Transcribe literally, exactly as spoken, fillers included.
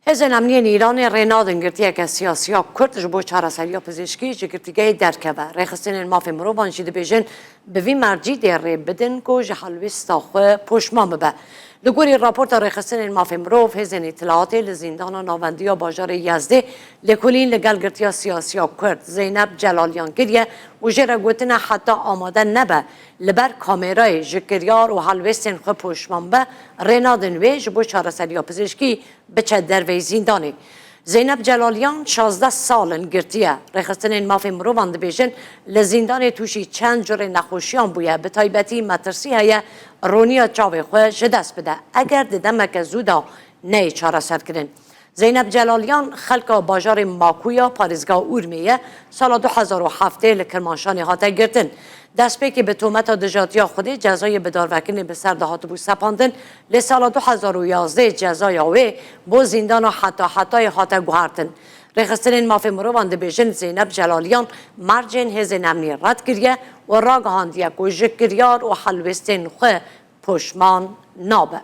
Hêzên emniyên Îranê rê nadin girtiyeke siyasiya Kurd ji bo çareseriya pizîşkî ji girtîgehê derkeve. Rêxistinên mafê mirovan jî dibêjin, bi vî mercî dê rê bidin ku ji helwêsta xwe poşman bibe. Li gorî raporta Rêxistinên Mafê Mirov, hêzên îtilaatê li zîndana navendî ya bajarê Yezdê lêkolîn li gel girtiya siyasiya Kurd Zeynep Celalyan kiriye û jê re gotine heta amade nebe li ber kamêrayê ji kiryar û helwêstên xwe poşman be, rê nadin wê ji bo çareseriya pizîşkî biçe derveyî zîndanê. Zeynep Celalyan şazdeh sal in girtiye. Rêxistinên mafê mirovan dibêjin, li zîndanê tûşî çend curê nexweşiyan bûye, bi taybetî metirsî heye roniya çavê xwe ji dest bide, eger di demeke zû de neyê çareserkirin. Zeynep Celalyan xelka bajarê Makuya parêzgeha Urmê ye, sala du hezar û heftê li Kirmanşanê hate girtin. Destpêkê bi tometa dijatiya Xwedê cezayê bidarvekirinê bi ser de hatibû sepandin, lê sala du hezar û yazdeh cezaya wê bo zîndana heta hetayê hate guhertin. Rêxistinên mafê mirovan dibêjin, Zeynep Celalyan mercên hêzên emnî red kiriye û ragihandiye ku ji kiryar û helwêstên xwe poşman nabe.